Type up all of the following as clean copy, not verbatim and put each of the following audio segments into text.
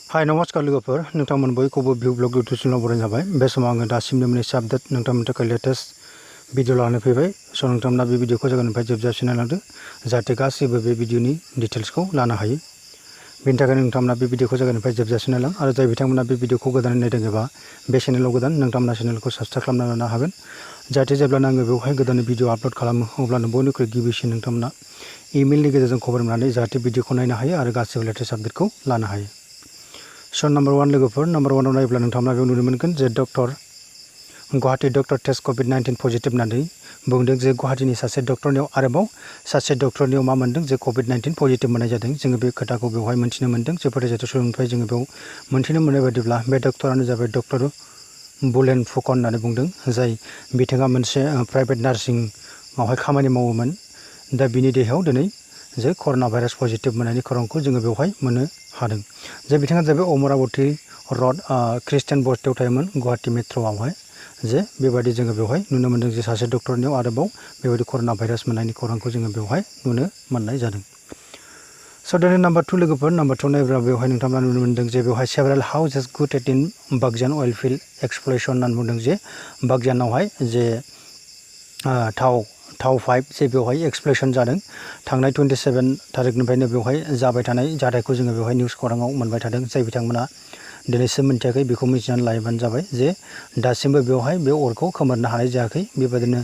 हाय नमस्कार लोगोफोर नोंथांमोन बयखौबो भिउ ब्लग इउटुब चेनेलाव बरायनाय जाबाय बे समाव आङो दासिमनो मोनसे आपडेट नोंथांमोननि थाखाय लेटेस्ट भिडिअ लानानै फैबाय स' नोंथांमोना बे भिडिअखौ जागायनायनिफ्राय जोबजासिम नायलांदो जाहाथे गासैबो बे भिडिअनि डिटेल्सखौ लानो हायो बेनि थाखाय नोंथांमोना बे भिडिअखौ जागायनायनिफ्राय जोबजासिम नायलां आरो जाय बिथांमोना बे भिडिअखौ गोदानै नायदों एबा बे चेनेलाव गोदान नोंथांमोना चेनेलखौ साबस्क्राइब खालामना लानो हागोन जाहाथे जेब्लानो आङो बेवहाय गोदानै भिडिअ आपल'ड खालामो अब्लानो बयनिख्रुइ गिबिसिन नोंथांमोना इमेलनि गेजेरजों खबर मोननानै जाहाथे भिडिअखौ नायनो हायो आरो गासैबो लेटेस्ट आपडेटखौ लानो हायो स' नम्बर 1 लोगोफोर नम्बर 1 आव नायोब्ला नोंथांमोना बेयाव नुनो मोनगोन जे Guwahati doctor test COVID-19 positive होननानै बुंदों जे गुवाहाटीनि सासे डक्टरनियाव आरोबाव सासे डक्टरनियाव मा मोनदों जे COVID-19 पजिटिव मोननाय जादों जोङो बे खोथाखौ बेवहाय मोनथिनो मोनदों जे फोथायजाथाव सुबुंनिफ्राय जोङो बेयाव मोनथिनो मोननाय बायदिब्ला बे डक्टरानो जाबाय डक्टर बुलेन फुकन होननानै बुंदों जाय बिथाङा मोनसे प्राइभेट नार्सिंआवहाय खामानि मावोमोन दा बिनि देहायाव दिनै जे कर'ना भाइरास पजिटिव मोननायनि खौरांखौ जोङो बेवहाय मोननो हादों जे बिथाङा जाबाय अमरावती रड ख्रिस्टियानबस्तियाव थायोमोन गुवाहाटी मेट्र'आवहाय जे बेबायदि जोङो बेवहाय नुनो मोनदों जे सासे डक्टरनियाव आरोबाव बेबायदि कर'ना भाइरास मोननायनि खौरांखौ जोङो बेवहाय नुनो मोननाय जादों स' दिनै नम्बर 2 लोगोफोर नम्बर 2 नायोब्ला बेवहाय नोंथांमोना नुनो मोनदों जे बेवहाय सेभारेल हाउसेस गुटेड इन बागजान अइलफिल्ड एक्सप्ल'सन होननानै बुंदों जे बागजानावहाय जे थाव पाइप जे बेवहाय एक्सप्ल'सन जादों थांनाय 27 थारिखनिफ्रायनो बेवहाय जाबाय थानाय जाथायखौ जोङो बेवहाय निउस खौराङाव मोनबाय थादों जाय बिथांमोना दिनैसिम मिन्थियाखै बेखौ मिथिनानै लायोबानो जाबाय जे दासिमबो बेवहाय बे अरखौ खोमोरनो हानाय जायाखै बेबायदिनो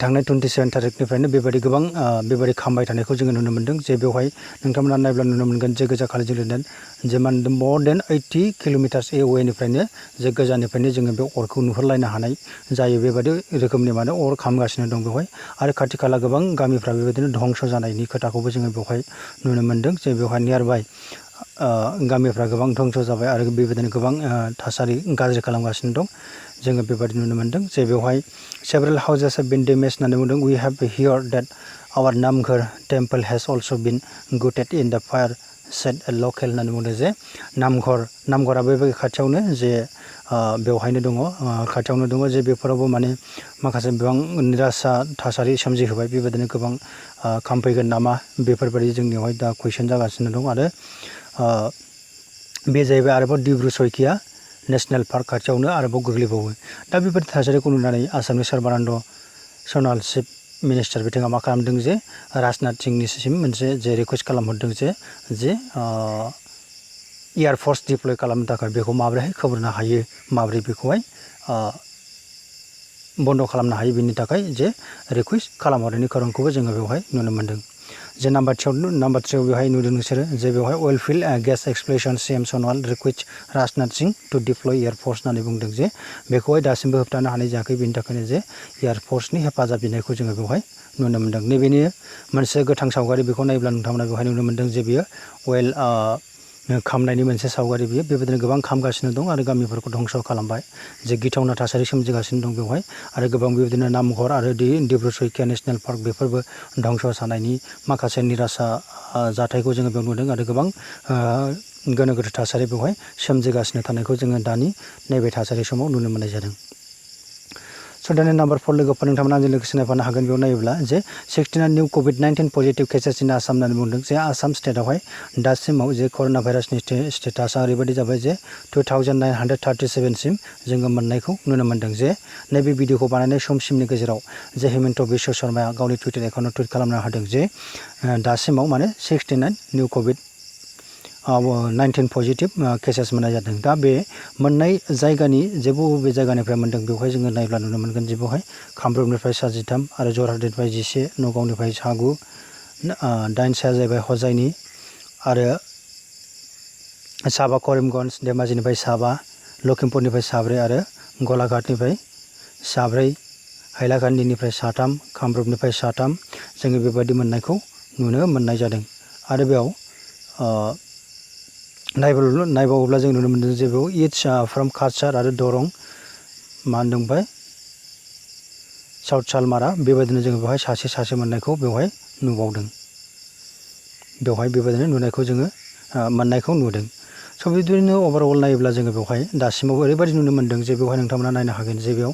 थांनाय 27 थारिखनिफ्रायनो बेबायदि गोबां बेबायदि खामबाय थानायखौ जोङो नुनो मोनदों जे बेवहाय नोंथांमोना नायब्ला नुनो मोनगोन जे गोजा खालिजों लिरनाय जे माने मर देन 80 किल'मिटार्स एवेनिफ्रायनो जे गोजाननिफ्रायनो जोङो बे अरखौ नुहुरलायनो हानाय जायो बेबायदि रोखोमनि माने अर खामगासिनो दं बेवहाय आरो खाथि खाला गोबां गामिफ्रा बेबायदिनो धंस जानायनि खोथाखौबो जोङो बेवहाय नुनो मोनदों जे बेवहाय नियारबाय गामिफ्रा गोबां धंस जाबाय आरो बेबायदिनो गोबां थासारि गाज्रि खालामगासिनो दं जोङो बेबायदि नुनो मोनदों जे बेवहाय several houses have been damaged होननानै बुंदों we have heard that our Namghar temple has also been gutted in the fire said ए लकेल होननानै बुंदों जे नामघरा बेबायदि खाथियावनो जे बेवहायनो दङ खाथियावनो दङ जे बेफोरावबो माने माखासे गोबां निरासा थासारि सोमजिहोबाय बेबायदिनो गोबां खामफैगोन नामा बेफोरबायदि जोंनियावहाय दा कुइसन जागासिनो दं आरो बे जाहैबाय आरोबाव डिब्रु सयखिया नेशनेल पार्क खाथियावनो आरोबाव गोग्लैबावो दा बेबायदि थासारिखौ नुनानै आसामनि सर्बानन्द सन'वाल चिफ मिनिस्टार बिथाङा मा खालामदों जे राजनाथ सिंहनिसिम मोनसे जे रिकुवेस्ट खालामहरदों जे एयारफोर्स डिप्लय खालामनो थाखाय बेखौ माबोरैहाय खोमोरनो हायो माबोरै बेखौहाय बन्द खालामनो हायो बिनि थाखाय जे रिकुवेस्ट खालामहरनायनि खौरांखौबो जोङो बेवहाय नुनो मोनदों जे नाम्बार 3 बेवहाय नुदों नोंसोरो जे बेवहाय oilfield gas explosion CM Sonowal request Rajnath Singh to deploy air force होननानै बुंदों जे बेखौहाय दासिमबो होबथानो हानाय जायाखै बेनि थाखायनो जे एयारफोर्सनि हेफाजाब बिनायखौ जोङो बेवहाय नुनो मोनदों नैबेनि मोनसे गोथां सावगारि बेखौ नायोब्ला नोंथांमोना बेवहाय नुनो मोनदों जे बियो अइल खामनायनि मोनसे सावगारि बियो बेबायदिनो गोबां खामगासिनो दं आरो गामिफोरखौ धंस खालामबाय जे गिथावना थासारि सोमजिगासिनो दं बेवहाय आरो गोबां बेबायदिनो नामघर आरो डिब्रु सयखिया नेशनेल पार्क बेफोरबो धंस जानायनि माखासे निरासा जाथायखौ जोङो बेयाव नुदों आरो गोबां गोनो गोथो थासारि बेवहाय सोमजिगासिनो थानायखौ जोङो दानि नैबे थासारि समाव नुनो मोननाय जादों स' दानि नाम्बार 4 लोगोफोर नोंथांमोना आंजों लोगोसे नायफानो हागोन बेयाव नायोब्ला जे 69 new COVID-19 positive cases in Assam होननानै बुंदों जे आसाम स्टेटआवहाय दासिमाव जे कर'ना भाइरासनि स्टेटासा ओरैबायदि जाबाय जे 2937 सिम जोङो मोननायखौ नुनो मोनदों जे नैबे भिडिअखौ बानायनाय समसिमनि गेजेराव जे हेमन्त बिश्व शर्माया गावनि टुइटार एकाउन्टआव टुइट खालामनो हादों जे दासिमाव माने 69 निउ COVID-19 पजिटिव केसेस मोननाय जादों दा बे मोननाय जायगानि जे बबे जायगानिफ्राय मोनदों बेवहाय जोङो नायब्ला नुनो मोनगोन जे बेवहाय कामरुपनिफ्राय 13 आरो जरहाटनिफ्राय 11 नगावनिफ्राय 9 दाइनसाया जाहैबाय हजाइनि आरो साबा करिमगन्ज धेमाजिनिफ्राय 7 लखिमपुरनिफ्राय 4 आरो गलाघाटनिफ्राय 4 हाइलाकान्दिनिफ्राय 3 कामरुपनिफ्राय 3 जोङो बेबायदि मोननायखौ नुनो मोननाय जादों आरो बेयाव नायबावोब्ला जों नुनो मोनदों जे बेयाव इट्स फ्रम काछार आरो दरं मा होनदों ओमफ्राय साउथ सालमारा बेबायदिनो जोङो बेवहाय सासे मोननायखौ बेवहाय नुबावदों बेवहाय बेबायदिनो नुनायखौ जोङो मोननायखौ नुदों स' बिदिनो अभारअल नायोब्ला जोङो बेवहाय दासिमावबो ओरैबायदि नुनो मोनदों जे बेवहाय नोंथांमोना नायनो हागोन जे बेयाव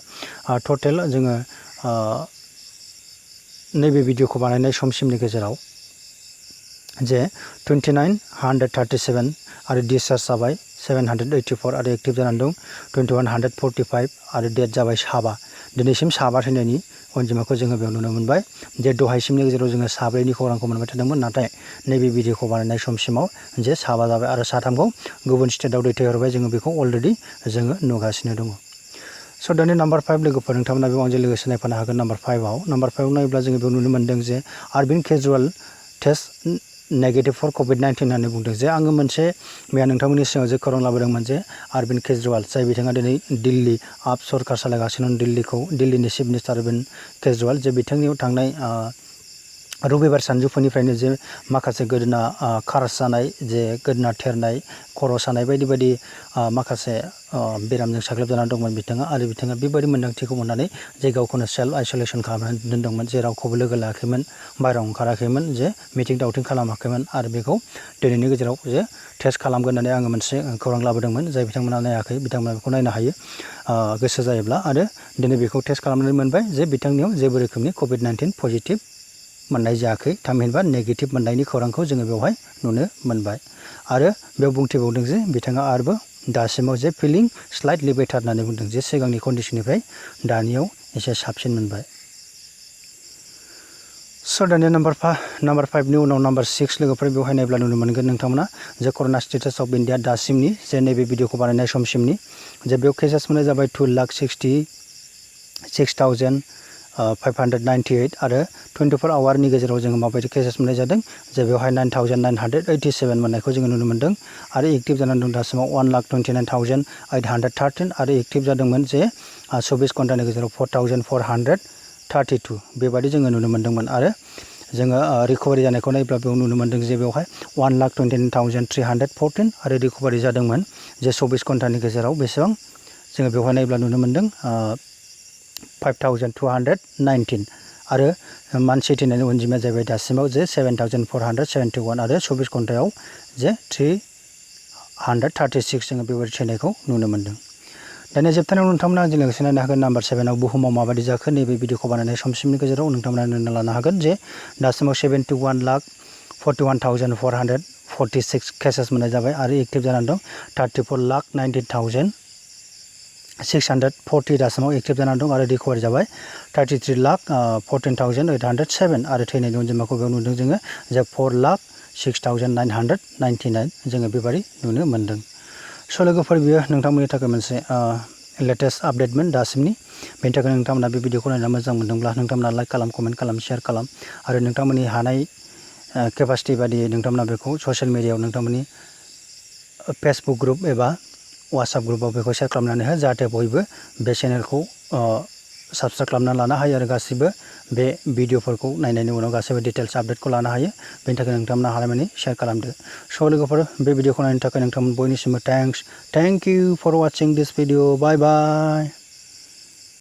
टटेल जोङो नैबे भिडिअखौ बानायनाय समसिमनि गेजेराव जे 2937 आरो डिसचार्ज जाबाय 784 आरो एक्टिभ जानानै दं 2145 आरो डेथ जाबाय साबा दिनैसिम साबा थैनायनि अनजिमाखौ जोङो बेयाव नुनो मोनबाय जे दहायसिमनि गेजेराव जोङो साब्रैनि खौरांखौ मोनबाय थादोंमोन नाथाय नैबे भिडिअखौ बानायनाय समसिमाव जे साबा जाबाय आरो साथामखौ गुबुन स्टेटआव दैथायहरबाय जोङो बेखौ अलरेडि जोङो नुगासिनो दङ स' दानि नाम्बार 5 लोगोफोर नोंथांमोना बेयाव आंजों लोगोसे नायफानो हागोन नाम्बार 5 नायोब्ला जोङो बेयाव नुनो मोन्दों जे Arvind Kejriwal test negative for COVID-19 होननानै बुंदों जे आङो मोनसे मैया नोंथांमोननि सिगाङाव जे खौरां लाबोदोंमोन जे अरबिन्द केजरीवाल जाय बिथाङा दिनै दिल्ली आप सरकार सालायगासिनो दिल्लीनि चिफ मिनिस्टार अरबिन्द केजरीवाल जे बिथांनियाव थांनाय रबिबार सानजौफुनिफ्रायनो जे माखासे गोदोना खारास जानाय जे गोदोना थेरनाय खर' सानाय बायदि बायदि माखासे बेरामजों साग्लोबजानानै दंमोन बिथाङा आरो बिथाङा बेबायदि मोन्दांथिखौ मोननानै जे गावखौनो सेल्फ आइसोलेसन खालामनानै दोनदोंमोन जे रावखौबो लोगो लायाखैमोन बायह्रायाव ओंखाराखैमोन जे मिटिं दावथिं खालामाखैमोन आरो बेखौ दिनैनि गेजेराव जे टेस्ट खालामगोन होननानै आङो मोनसे खौरां लाबोदोंमोन जाय बिथांमोना नायाखै बिथांमोना बेखौ नायनो हायो गोसो जायोब्ला आरो दिनै बेखौ टेस्ट खालामनानै मोनबाय जे बिथांनियाव जेबो रोखोमनि COVID-19 पजिटिभ मोननाय जायाखै थामहिनबा नेगेटिभ मोननायनि खौरांखौ जोङो बेवहाय नुनो मोनबाय आरो बेयाव बुंथिबावदों जे बिथाङा आरोबो दासिमाव जे फिलिं स्लाइटलि बेटार होननानै बुंदों जे सिगांनि कन्डिशननिफ्राय दानियाव एसे साबसिन मोनबाय स' दानिया नाम्बार 5 नि उनाव नाम्बार 6 लोगोफोर बेवहाय नायब्ला नुनो मोनगोन नोंथांमोना जे कर'ना स्टेटास अफ इन्डिया दासिमनि जे नैबे भिडिअखौ बानायनाय समसिमनि जे बेयाव केसेस मोननाय जाबाय 2,66,598 आरो 24 आवारनि गेजेराव जोङो माबायदि केसेस मोननाय जादों जे बेवहाय 9,987 मोननायखौ जोङो नुनो मोनदों आरो एक्टिभ जानानै दं दासिमाव 1,29,813 आरो एक्टिभ जादोंमोन जे 24 घन्टानि गेजेराव 4,432 बेबायदि जोङो नुनो मोनदोंमोन आरो जोङो रिकभारि जानायखौ नायोब्ला बेयाव नुनो मोनदों जे बेवहाय 1,29,314 आरो रिकभारि जादोंमोन जे 24 घन्टानि गेजेराव बेसेबां जोङो बेवहाय नायोब्ला नुनो मोनदों 5,219 आरो मानसि थैनायनि अनजिमाया जाहैबाय दासिमाव जे 7,471 आरो 24 घन्टायाव जे 336 जोङो बेबायदि थैनायखौ नुनो मोनदों दानिया जोबथारनायाव नोंथांमोना आंजों लोगोसे नायनो हागोन नाम्बार 7 आव बुहुमाव माबायदि जाखो नैबे भिडिअखौ बानायनाय समसिमनि गेजेराव नोंथांमोना नायना लानो हागोन जे दासिमाव 71,41,446 केसेस मोननाय जाबाय आरो एक्टिभ जानानै दं 34,19,640 दासिमाव एक्टिभ जानानै दं आरो रिकभारि जाबाय 33,14,807 आरो थैनायनि अनजिमाखौ बेयाव नुदों जोङो जे 4,06,999 जोङो बेबायदि नुनो मोनदों स' लोगोफोर बियो नोंथांमोननि थाखाय मोनसे लेटेस्ट आपडेटमोन दासिमनि बेनि थाखाय नोंथांमोना बे भिडिअखौ नायना मोजां मोनदोंब्ला नोंथांमोना लाइक खालाम कमेन्ट खालाम शेयार खालाम आरो नोंथांमोननि हानाय केपासिटि बायदियै नोंथांमोना बेखौ ससियेल मिडियायाव नोंथांमोननि फेसबुक ग्रुप एबा वाट्सएप ग्रुपाव बेखौ शेयार खालामनानै हो जाहाथे बयबो बे चेनेलखौ साबस्क्राइब खालामना लानो हायो आरो गासिबो बे भिडिअफोरखौ नायनायनि उनाव गासैबो डिटेल्स आपडेटखौ लानो हायो बेनि थाखाय नोंथांमोना हानायमानि शेयार खालामदो स' लोगोफोर बे भिडिअखौ नायनो थाखाय नोंथांमोन बयनिसिमबो thank you for watching this video bye bye